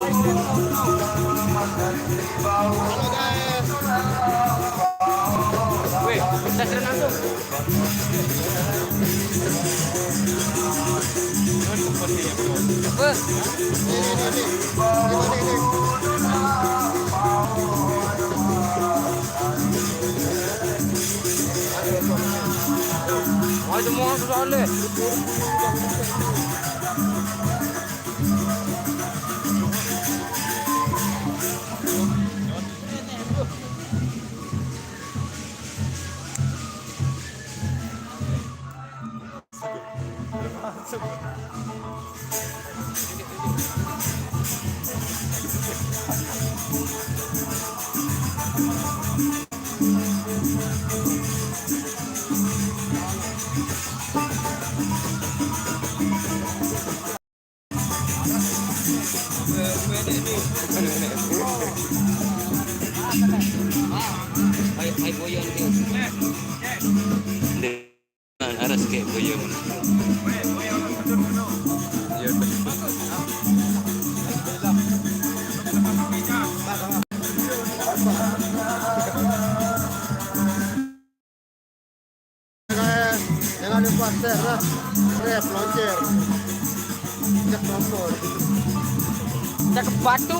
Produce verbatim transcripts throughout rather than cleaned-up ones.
Halo guys. Wih, tes renang tuh. Wih. Ini, ini, ini. Ini, ini, ini. Wah, itu mau susah deh. Ayo, ayo, goyang dia. Dia, aras kayak goyang. Iya, betul. Jangan lupa share lah. Share, loncer. Cek nomor. Cek batu.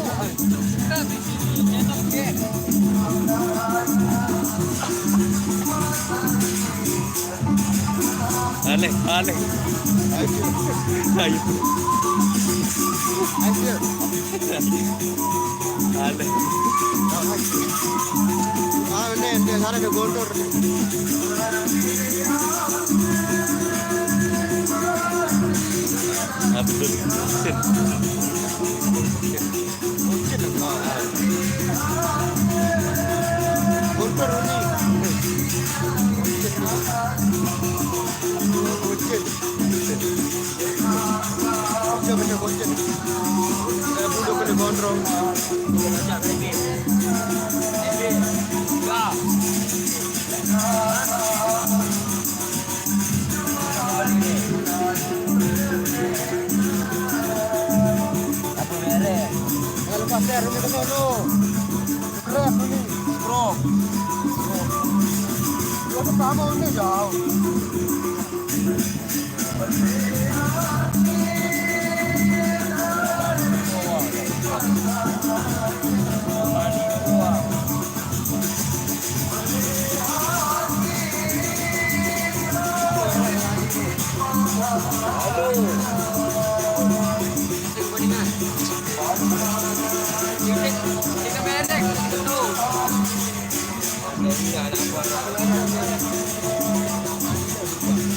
Aneh, aneh. Ayo. Ayo. Ayo. Aneh. Ah, ini, dia sana ada gondor. Abdul Husin. Gondor ini. Husin. Siapa yang bocil? Saya bunuh kena gondrong. Kalau pasar ini ke sono. Grab ini. Bro. Itu sama ini jauh.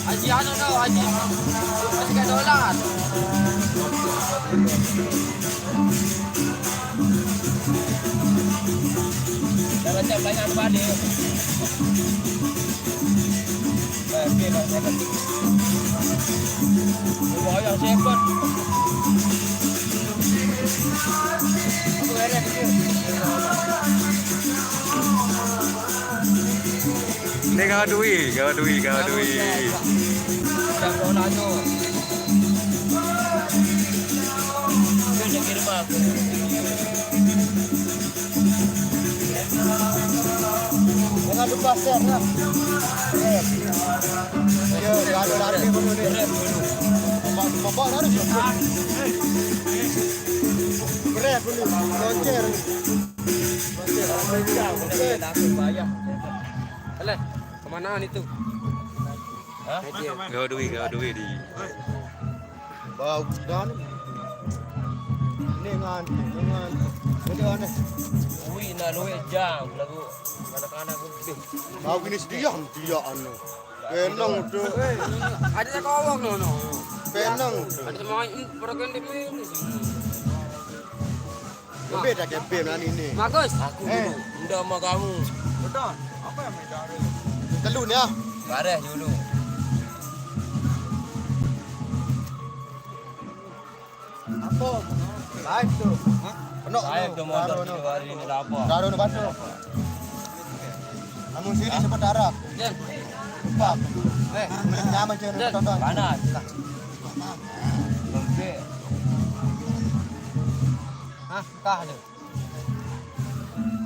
Haji anu tau, Haji. Haji gak dolar. Dah macam banyak anu balik. Eh, okey, dah seven. Oh, yang seven. Aku beres tu. Ni kau dui, kau dui, kau dui. Jangan lupa share ya. Share. Ya, ada lari dulu ni. Bapak, bapak harus. Grab dulu. Loncer. Alah, kemana itu? Hah? Kau dui, kau dui di. Bau dan ni ngan, ni ngan. Jadi aneh. Ui, nak luwe jam lagu anak-anak lebih. Bau gini sedia, dia anu. Penang tu. Ada tak kawang no no. Penang tu. Ada semua ini pada kan di ini. Lebih dah kepin hari ni. Bagus. Aku Eh. dulu. Nda sama kamu. Betul. Apa yang beda dia? Telu ni ah. Baris dulu. Apa? Baik tu. Penuh Saya tu. tu motor Baru tu. tiga hari ni dah apa? Baru ni batu. Kamu sini cepat darah. Jen. Cepat. Eh. Nyaman je Jen. tonton. Panas. Okey. Ah, kah tu.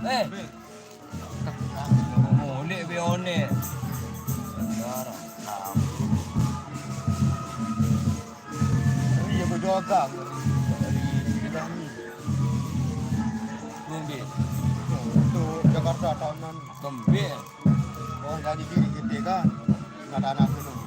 Eh. Molek be onek. Darah. Ri aku jogang. Ri, ri dah ni. Ngambil. Tu Jakarta tahunan. Kembik. Oh, jadi diri kita kan. Nak tanah tu.